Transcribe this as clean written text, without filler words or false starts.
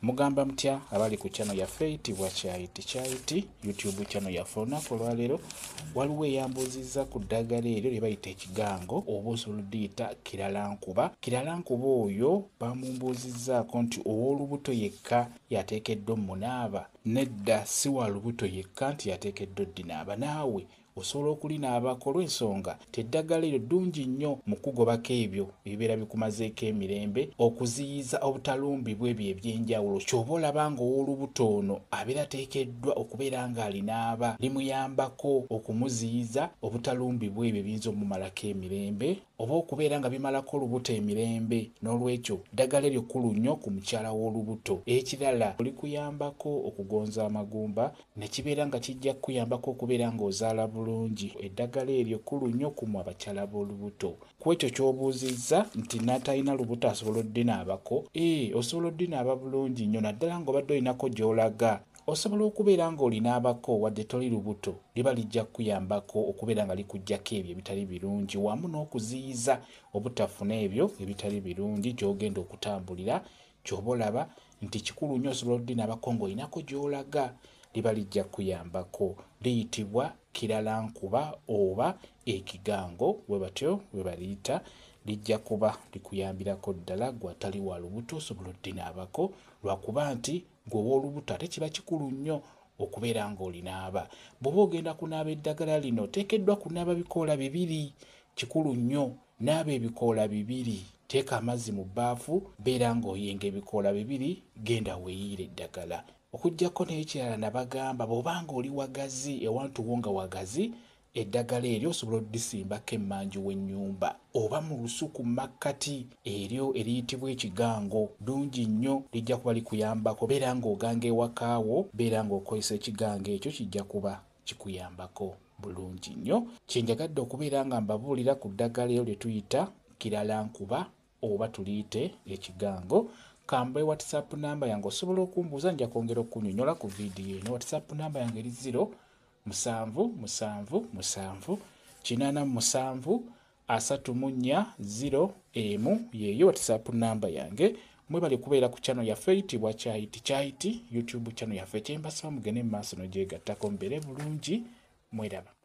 Mugamba mutya abali ku channel yaffe eyitibwa Kyayiti Kyayiti YouTube channel yaffe. Olunaku olwaleero waliwo eyambuuzizza ku ddagala eryo lye bayita ekigango oba osobola oddiyita kiralankuba. Kiralankuba oyo bamumbuuzizzaako nti ow'olubuto yekka yateekeddwa omunaaba. Nedda, si wa lubuto yekka nti yateekeddwa oddinaaba, naawe osobola okulinaabako olw'ensonga nti eddagala eryo ddungi nnyo mu kukugobako ebyo ebibeera bikumazeeko emirembe, okuziyiza obutalumbibwa ebyo eby'enjawulo. Ky'oba olaba ng'ow'olubuto ono abeera ateekeddwa okubeera ng'alinaaba, limuyambako okumuziyiza obutalumbibwa ebyo ebiyinza omumalako emirembe oba okubeera nga bimalako olubuto emirembe. N'olwekyo ddagala eryo kkulu nnyo ku mukyala w'olubuto. Ekirala, likuyambako okugonza amagumba ne kibeera nga kijja kukuyambako okubeera ng'ozaala bulungi. Eddagala eryo kkulu nnyo ku mmwe abakyala b'olubuto. Ku ekyo ky'obuuzizza nti n'atalina lubuto asobola oddinaabako, ee osobola oddinaaba bulungi nnyo naddala ng'obadde olinako gy'olaga. Osobola okubeera ng'olinaabako wadde toli lubuto, liba lijja kukuyambako okubeera nga likuggyako ebyo ebitali birungi wamu n'okuziyiza obutafuna ebyo ebitali birungi gy'ogenda okutambulira. Ky'oba olaba nti kikulu nnyo osobola oddinaabako ng'olinako gy'olaga, liba lijja kukuyambako. Liyitibwa kiralankuba oba ekigango, bwe batyo bwe baliyita. Lijja kuba likuyambirako ddala ggwe atali wa lubuto osobola oddinaabako lwakuba nti ggwe ow'olubuto ate kiba kikulu nnyo okubeera ng'olinaaba. Bw'oba ogenda kunaaba eddagala lino oteekeddwa kunaaba bikoola bibiri, kikulu nnyo. Naaba ebikoola bibiri, teeka amazzi mu bbaafu, beera ng'oyenga ebikoola bibiri, genda weeyiire eddagala. Okuggyako n'ekirala nabagamba bw'oba ng'oli wagazi, ewantu wo nga wagazi, eddagala eryo osobola oddisimbako emmanju w'ennyumba oba mu lusuku mu makkati eryo eriyitibwa ekigango. Ddungi nnyo, lijja kuba likuyambako. Beera ng'oganga ewaka wo, beera ng'okozesa ekigango ekyo kijja kuba kikuyambako bulungi nnyo. Kye njagadde okubeera nga mbabuulira ku ddagala eryo lye tuyita kiralankuba oba tuliyite ekigango. Kambe WhatsApp namba yange osobola okumbuuza, nja kwongera okukunyonyola ku vidiyo eno. WhatsApp namba yange eri 0 7 7 7 87 34 0 1, yeeyo WhatsApp namba yange. Mwebale kubeera ku channel yaffe eyitibwa Kyayiti Kyayiti YouTube channel yaffe. Kyembasaba mugende mu maaso n'ogyegattako, mubeere bulungi, mweraba.